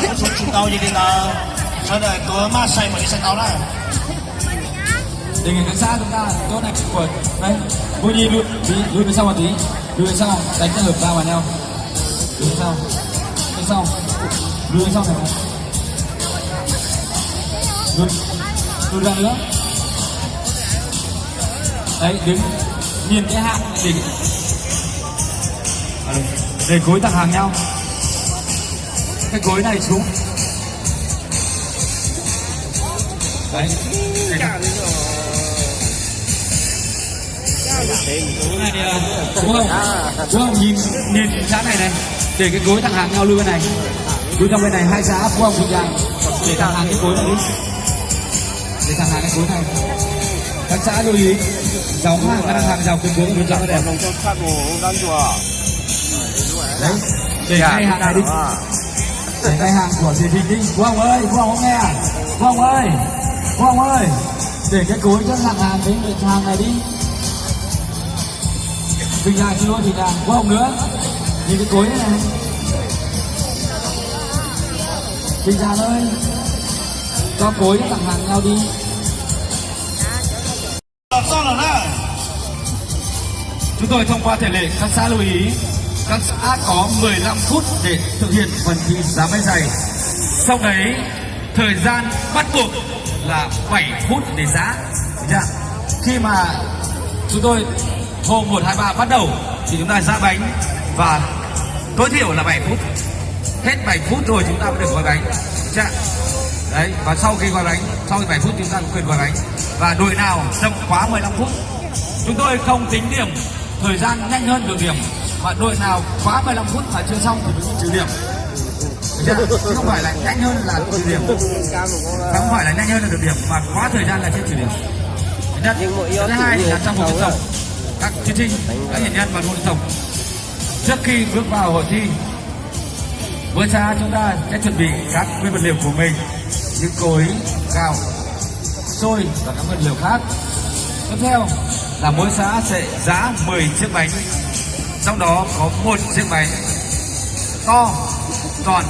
Tsis tau li ntawd, sawv daws tuav maj sai mus li sai tau na. Đề nghị các xã chúng ta, chỗ này của đấy, cô Nhi lui, lui về sau một tí, lui về sau, đánh cái hợp ra vào nhau, lui về sau, phía sau, lui về sau này, lui, lui ra nữa. Đấy, đứng, nhìn cái hang để, để khối thẳng hàng nhau, cái khối này xuống. Đấy. Cái này thì, ờ, đúng không? Đúng không? Nhìn, nhìn xã này này. Để cái khối thẳng hàng nhau lui bên này. Lui trong bên này, hai xã Phú Hồng, Phú Giang. Để thẳng hàng cái khối này đi. Để thẳng hàng cái khối này. Các xã lưu ý. Dòng hàng, các hàng dòng cái khối bên trong này. Đấy. Để ngay hàng này đi. Để ngay hàng của thầy Thịnh đi. Phú Hồng ơi, Phú Hồng nghe. Phú Hồng ơi, Phú Hồng ơi. Để cái khối trước hàng, hàng đến hàng này đi. Bình Giang xin lỗi, Bình Giang. Phú Hồng nữa. Nhìn cái khối này này. Bình Giang ơi. Cho khối thẳng hàng nhau đi. Chúng tôi thông qua thể lệ, các xã lưu ý, các xã có mười lăm phút để thực hiện phần thi dán máy giày. Trong đấy, thời gian bắt buộc là bảy phút để dán. Được chưa? Khi mà chúng tôi hô một, hai, ba bắt đầu thì chúng ta dán bánh và tối thiểu là bảy phút. Hết bảy phút rồi chúng ta mới được gói bánh. Được chưa? Đấy, và sau khi gói bánh, sau bảy phút chúng ta có quyền gói bánh. Và đội nào chậm quá mười lăm phút, chúng tôi không tính điểm thời gian nhanh hơn được điểm, mà đội nào quá mười lăm phút mà chưa xong thì mình trừ điểm. Được chưa? Chứ không phải là nhanh hơn là trừ điểm. Không phải là nhanh hơn là được điểm, mà quá thời gian là sẽ trừ điểm. Thứ nhất. Thứ hai là trang phục truyền thống. Các thí sinh, các nghệ nhân và hội tổng. Trước khi bước vào hội thi, mỗi xã chúng ta sẽ chuẩn bị các nguyên vật liệu của mình, như cối, gạo, xôi và các nguyên liệu khác. Tiếp theo là mỗi xã sẽ dán mười chiếc bánh, trong đó có một chiếc bánh to, tròn,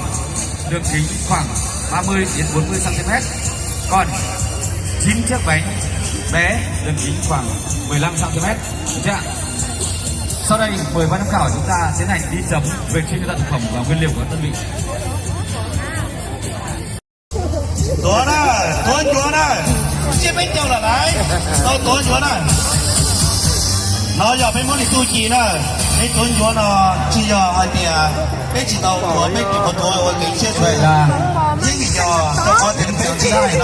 đường kính khoảng ba mươi đến bốn mươi xăng ti mét, còn chín chiếc bánh bé, đường kính khoảng mười lăm xăng ti mét. Được chưa ạ? Sau đây mời ban giám khảo chúng ta tiến hành đi chấm về trên các thực phẩm và nguyên liệu của đơn vị. Tuav na, tuav ncuav na, tsiab peb caug lawm lauj, tau tuav ncuav na. No yog peb Hmoob Lis Txuj Ci na, peb tuav ncuav no tsis yog hais tias peb tsis tau tuav, peb tsis tau tuav ua kev siab xwb. Yeej vim yog rau qhov tias peb tsis no, peb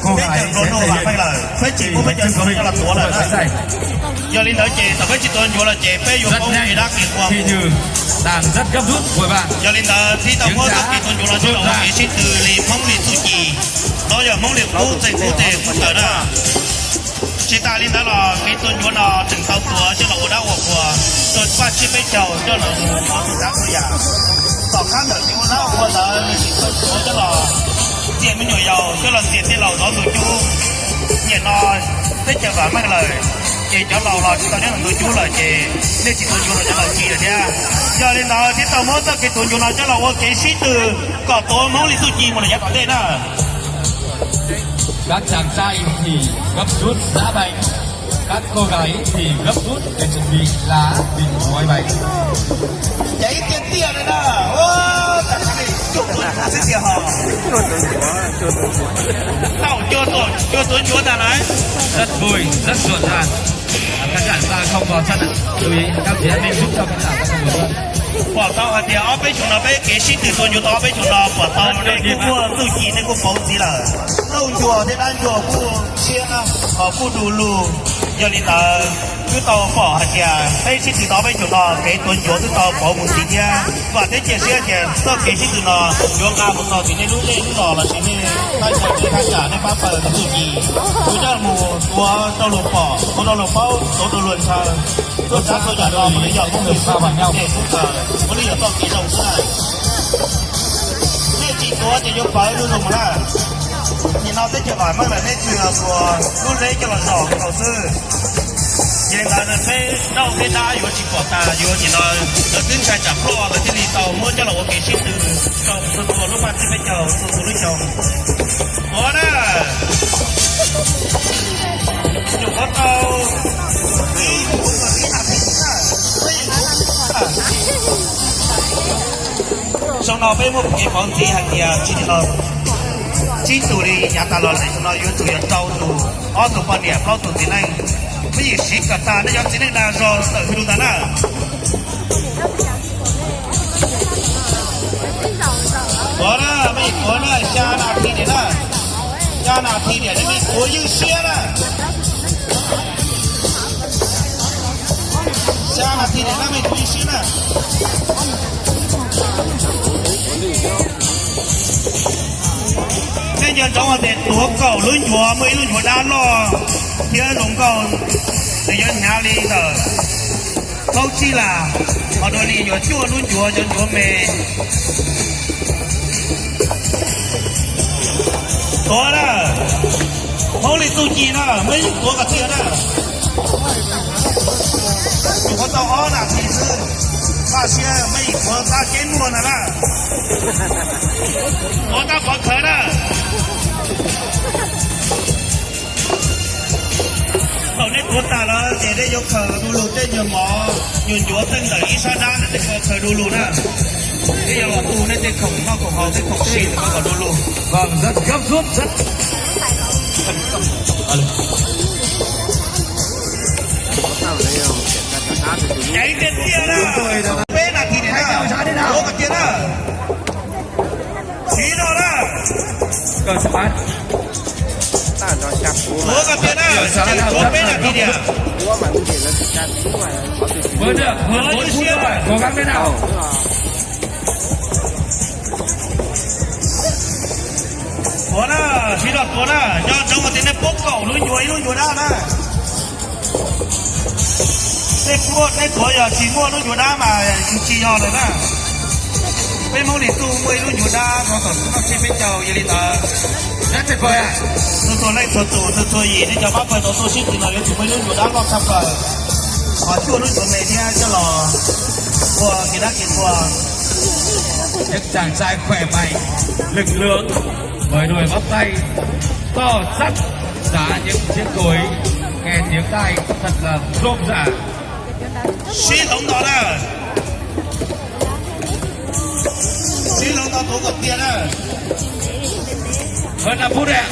cov hluas nraug vam meej lawm, peb tsis muaj peb cov hluas nraug coj los tuav lawm na. Yog li ntawd ces thaum peb tsis tuav ncuav los ces peb yuav paub kev dab kev qhua. Yog li ntawd thiaj tau muab txoj kev tuav ncuav no coj los ua kev sib tw li Hmoob Lis Txuj Ci, no yog Hmoob Lis Qub Txeeg Qub Teg Qub Taws na. Tsis tas li ntawd los kev tuav ncuav no tseem tau tuav coj los ua dab ua qhua rau paj tsiab peb caug coj los ua tus dab ua yam. Tom qab ntawm kev ua dab ua qhua ntawd nws tseem tau tuav coj los ntxias me nyuam yaus, coj los ntxias tij laug zov ntug cub. Niaj no teb chaws vam meej lawm, ces cov laus los tsis tau nyob ntug cub lawm ces nej tsis tuav ncuav los cov laus ci lawm thiab. Yog li ntawd thiaj tau muab txoj kev tuav ncuav no coj los ua kev sib tw kom tuav Hmoob Lis Txuj Ci mus lawm yav tom ntej na. Các chàng trai thì gấp rút giã bánh, các cô gái thì gấp rút để chuẩn bị lá bình gói bánh. Ces ib tiag tiag li na, cua tuav ncuav xwb tiag hos. Tau cua tuav ncuav tas lawm. Rất vui, rất rộn ràng. Các bạn ta không vào sân ạ. Chú ý, các chị em nên giúp cho các bạn ta không vào sân. Pom tau hais tias ob peb xyoos no peb kev sib tw tuav ncuav tau ob peb xyoos no pom tau nej kuj muaj txuj ci, nej kuj paub ntxiv lawm. Lauj ncuav thiab dab ncuav kuj tshiab, ho kuj du lug. Yog li ntawd twb tau pom hais tias peb sib tw tau ob peb xyoos no kev tuav ncuav twb tau pauv mus ntxiv thiab. Vam thiab cia siab tias txoj kev sib tw no yuav nqa mus txog tim nej lub zej lub zos lossis nej thaj chaw nej thaj tsam nej pab pawg txuj ci. Kuv coj mus tuav rau luag pom, tuav rau luag paub, tuav rau luag ntshaw. Tuaj tsav tuaj yam no mus li yog Hmoob Lis Txuj Ci, Hmoob Lis Txuj Ci txoj kev zoo xwb na. Nej tsis tuav ces yuav pawv zuj zus na. Nim no teb chaws vam meej lawm, nej tsuas yog tuav lub zeb coj los zom tau xwb. Ces ntawd peb nrauj peb dab yuav tsis pom tas, yuav nim no lawv twb ntshai tsam ploj lawv thiaj li tau muab coj los ua kev sib tw rau txhua txhua lub paj teb peb caug txhua txhua lub xyoo. Ua na, nyuam qhuav tau ib puas ib nas this na. Xyoo no peb muaj kev pauv ntxiv hais tias tsis nim no tsib tug li yav tas los lawm, xyoo no yuav tsum yog rau tus, ob tug poj niam plaub tug txiv neej. Peb yeej siv kom tas nej cov txiv neej dag zog tawm hws lus tas na. Tuav na, peb yeej tuav na, xya nas this tiam na. Xya nas this tiam nej tuav ywj siab na. Xya nas this tiam na, nej tuav ywj siab na. Nej nco ntsoov hais tias tuav kaum lub ncuav muaj ib lub ncuav dab loj thiab zoo nkauj, nws yuav hnyav li ntawm plaub tsib las, ho dua li yuav cuaj lub ncuav cov ncuav me. Tuav na, Hmoob Lis Txuj Ci na, mej yeej tuav kom tiag na. Nyuam qhuav tau ob nas this xwb, Vaj Siab mej yeej tuav tab keb muag ntag na. Tuav tab pov khawv na. Thaum nej tuav tas lawm ces nej yuav khaws du lug tej nyuag mov nyuag ncuav teej ntawm ib sab dab ntawm tej ko khaws du lug na. Nej yuav los tu nej tej khoom noj khoom haus tej khoom siv ntawm ko kom du lug. Vâng, rất gấp rút, rất Ceev tiag tiag na. Peb nas this tiam na. Tuav kom tiag na. Siv zog na. Tuav kom tiag na. Tseem tshuav peb nas this tiam. Ua na, siv zog tuav na, nco ntsoov hais tias nej puab kaum lub ncuav ib lub ncuav dab na. Tej puab tej tuav yog tsis muaj lub ncuav dab mas tsis yog lawm na. Peb Hmoob Lis Txuj muaj ib lub ncuav dab rau thaum noj tsiab peb caug yog li ntawd. Txhua txhua leej txhua tus txhua txhua yim nej cov pab pawg tau tuaj sib tw no yuav tsum muaj ib lub ncuav dab loj tshaj plaws, ho cuaj lub ncuav me thiab coj los ua kev dab kev qhua. Những chàng trai khỏe mạnh, lực lưỡng, với đôi bắp tay to chắc, đá những chiếc cối nghe tiếng tai thật là rôm rả. Sib hloov nto na. Sib hloov nto tuav kom tiag na. Hơn năm phút ạ.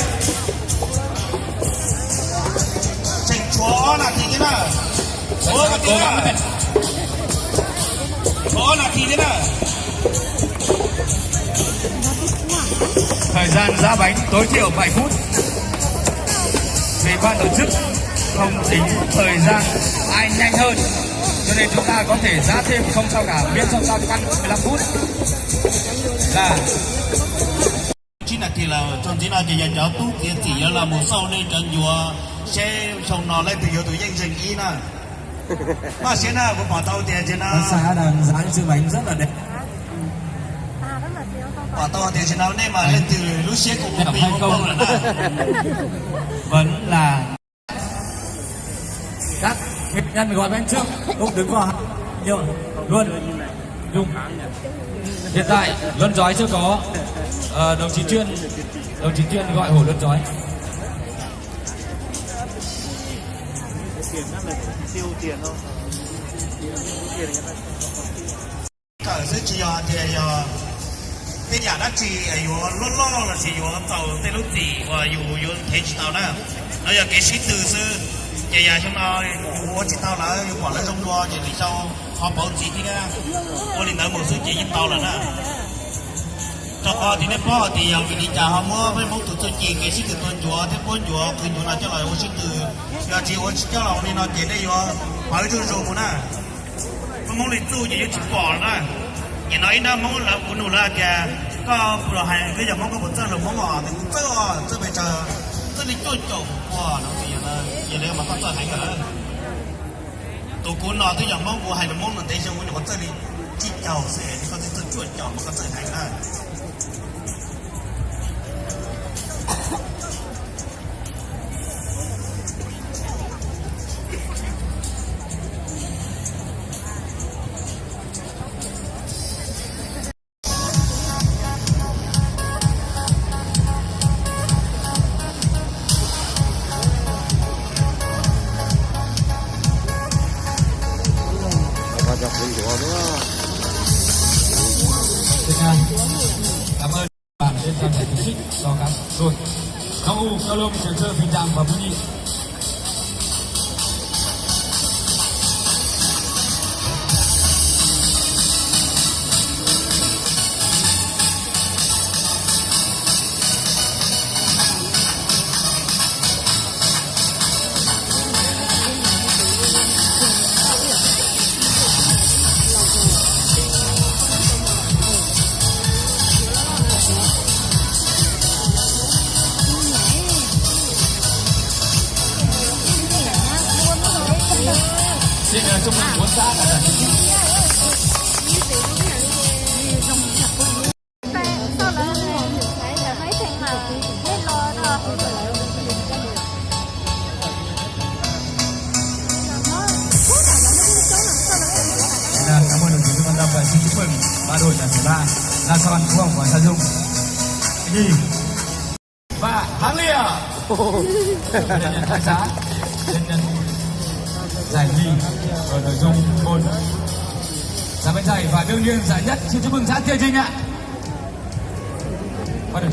Tseem tshuav ob nas this thiab na. Tuav kom tiag na. Tshuav ob nas this thiab na. Thời gian giã bánh tối thiểu bảy phút. Vì ban tổ chức không tính thời gian ai nhanh hơn, cho nên chúng ta có thể giã thêm không sao cả, miễn sao ta ăn mười lăm phút. Là Tsib nas this lawm, txog ntxiv no ces yog cov tub txiav txim yuav los mus xauj nej cov ncuav seb xyoo no leej twg yuav tus yeej zeeg ib na. Maj siab na, kuv pom tau tias tsis no, pom tau tias tsis no nej mas leej twg lub siab kuj mus pib mus npauj lawm na. Vẫn là Các nghệ nhân gọi bánh trước cũng đứng vào hàng. Nhớ, Luân, Dung. Hiện tại Luân Giỏi chưa có. Ờ, đồng chí Chuyên, đồng chí Chuyên gọi hộ Luân Giỏi. Kawm xwb tsis yog tias yog tej yam dab tsi yuav loj loj los sis yuav txaus tej lub txim uas yus yuav nrhiav tsis tau na. No yog kev sib tw xwb, ces yam xyoo no yus ua tsis tau lawm yus pom lawv zoo dua ces lwm xyoo ho pauv ntxiv thiab, ua li ntawd mus xwb ces yeej tau lawm na. Rau qhov tias nej paub hais tias yog vim li cas ho muab peb Hmoob tus txuj ci kev sib tw tua ncuav thiab puab ncuav qhwv ncuav no coj los ua sib tw. Yog tsis ua tsis coj los ua li no ces nej yuav pawv zuj zus mus na. Peb Hmoob Lis Txuj ces yuav tsis pom na. Nim no ib hnab Hmoob lawv kuv nug lawv hais tias koj puas los hais koj yog Hmoob, koj puas txawj lus Hmoob os? Kuv txawj os, txawj pes tsawg? Txawj li cuaj caum pua no. Yog li mas koj txawj heev lawm. Tus kuv no twb yog Hmoob, kuv hais lus Hmoob no ntev xyoo kuv nyuam qhuav txawj li tsib caug xwb, koj twb txawj cuaj caum mas koj txawj heev na. Rồi, Long U, Cao Long, Trường Sơn, Bình Đẳng và Phú Nhuận. Xin, ờ, chúc mừng bốn xã đã đạt thành tích. Cảm ơn đồng chí Trương Văn Lâm và xin chúc mừng ba đội là Sài Ba, La Son, Phú Hồng và Sa Dung. Đi. Và thắng lìa. Nhận giải nhất xã, nhận, nhận giải nhì ở nội dung môn xã Bến Thầy và đương nhiên giải nhất. Xin chúc mừng xã Thiện Trinh ạ. Và được